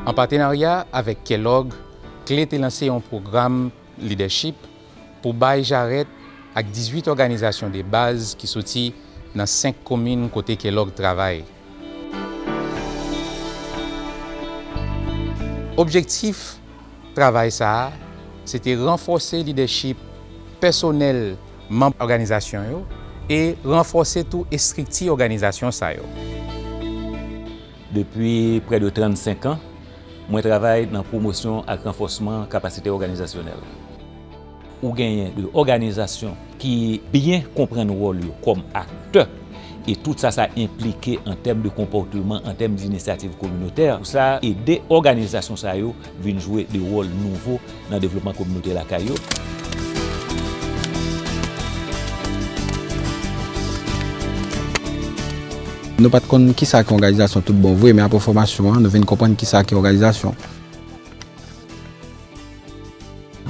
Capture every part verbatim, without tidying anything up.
An patenarya avèk Kellogg, Kle te lanse yon pwogram lidèchip pou bay jarèt ak dizuit òganizasyon de baz ki soti nan senk komin kote Kellogg travay. Objektif travay sa a, se te ranfòse lidèchip pèsonèl manm òganizasyon yo e ranfòse tou estrikti òganizasyon sa yo. Depi prè de trannsenk an, mwen travay nan pwomosyon ak ranfòsman kapasite òganizasyonèl. Ou genyen de òganizasyon ki byen konprann wòl yo kòm aktè e tout sa sa enplike an tèm de konpòteman, an tèm de inisyativ kominotè. Pou sa ede òganizasyon sa yo vin jwe de wòl nouvo nan devlopman kominote lakay yo. Nou pa t konn kisa ki òganizasyon tout bon vre, men apre fòmasyon an, nou vin konprann kisa ki òganizasyon.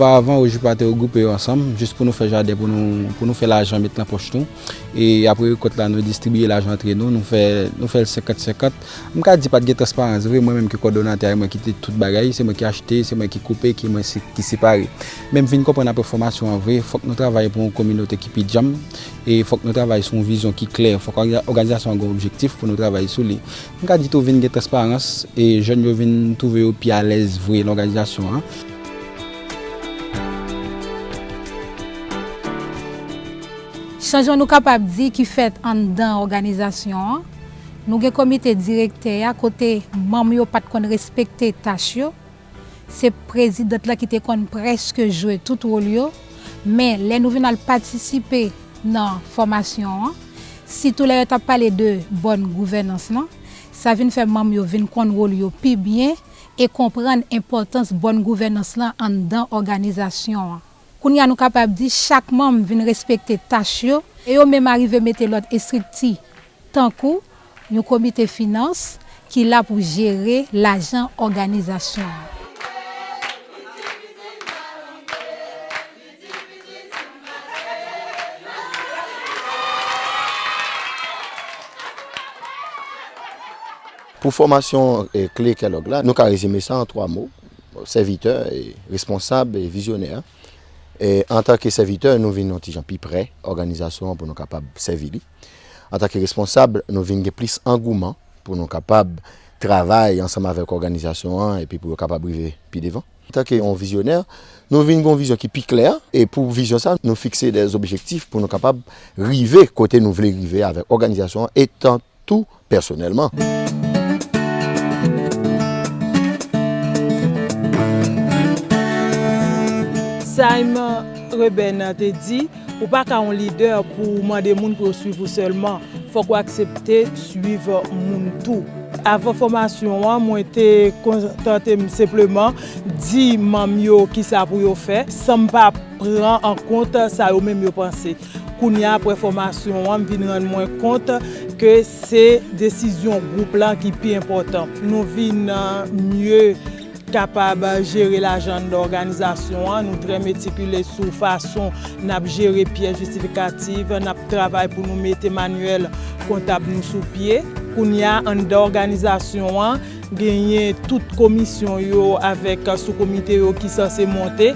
Oparavan, Ojipa te regwoupe yo ansanm, jis pou nou fè jaden, pou nou, pou nou fè lajan met nan pòch nou. E apre rekòt la, nou distribiye lajan antre nou, nou fè, nou fè l senkant senkant. M ka di pa t gen transparans vre, mwen menm ki kòdonatè a, e mwen ki te tout bagay, se mwen ki achte, se mwen ki koupe, ki mwen se, ki separe. Men m vin konprann apre fòmasyon an vre, fòk nou travay pou yon kominote ki pi djanm, e fòk nou travay sou yon vizyon ki klè, fòk òga-, òganizasyon an gen yon objektif pou nou travay sou li. M ka di tou vin gen transparans, e jèn yo vin twouve yo pi alèz vre nan òganizasyon an. Chanjman nou kapab di ki fèt anndan òganizasyon an, nou gen komite direktè a kote manm yo pa t konn respekte tach yo. Se prezidant lan ki te konn prèske jwe tout wòl yo, men lè nou vin al patisipe nan fòmasyon an, sitou lè yo t ap pale de bòn gouvènans lan, sa vin fè manm yo vin konn wòl yo pi byen e konprann enpòtans bòn gouvènans lan anndan òganizasyon an. Kounye a nou kapab di chak manm vin respekte tach yo e yo menm arive mete lòt estrikti tankou yon komite finans ki la pou jere lajan òganizasyon an. Pou fòmasyon, eh, Kle Kellogg la, nou ka rezime sa an twa mo, sèvitè, eh, responsab e vizyonè. Eh, antanke sèvitè, nou vin yon ti jan pi prè òganizasyon an pou nou kapab sèvi li. Antanke responsab, nou vin gen plis angouman pou nou kapab travay ansanm avèk òganizasyon an epi pou yo kapab rive pi devan. Antanke yon vizyonè, nou vin gen yon vizyon ki pi klè, e pou vizyon sa, nou fikse de objektif pou nou kapab rive kote nou vle rive avèk òganizasyon an, etan tou pèsonèlman. Simon Reuben te di, ou pa ka yon lidè pou w mande moun pou yo swiv ou sèlman. Fòk ou aksepte swiv moun tou. Avan fòmasyon an, mwen te kontante m senpleman di manm yo kisa pou yo fè, san m pa pran an kont sa yo menm yo panse. Kounye a, apre fòmasyon an, m vin rann mwen kont ke se desizyon gwoup lan ki pi enpòtan. Nou vin, euh, mye kapab jere lajan anndan òganizasyon an. Nou trè metikile sou fason n ap jere pyès jistifikatif, n ap travay pou nou mete manyèl kontab nou sou pye. Kounye a, anndan òganizasyon an, genyen tout komisyon yo avèk sou komite yo ki sanse monte,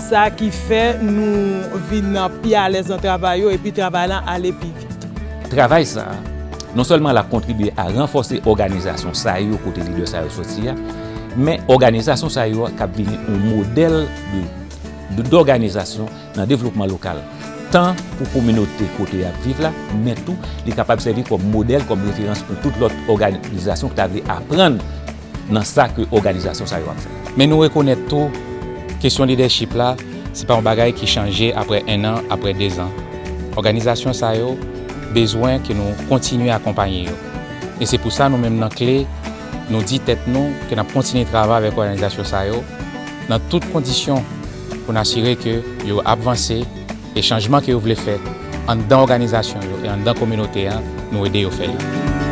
sa ki fè nou vin pi alèz nan travay yo epi travay lan ale pi vit. Travay sa a, non sèlman l ap kontribye a ranfòse òganizasyon sa yo kote lidè sa yo soti a, men òganizasyon sa yo k ap vini yon modèl de, de, dòganizasyon nan devlopman lokal, tan pou kominote kote y ap viv la, men tou li kapab sèvi kòm modèl, kòm referans pou tout lòt òganizasyon ki ta vle aprann nan sa ke òganizasyon sa yo ap fè. Men nou rekonèt tou, kesyon lidèchip la, se pa yon bagay ki chanje apre en an, apre dezan. Òganizasyon sa yo bezwen ke nou kontinye akonpaye yo. E se pou sa nou menm nan Kle, nou di tèt nou ke n ap kontinye travay avèk òganizasyon sa yo nan tout kondisyon pou n asire ke yo ap vanse e chanjman ke yo vle fè anndan òganizasyon yo e anndan kominote a, nou ede yo fè li.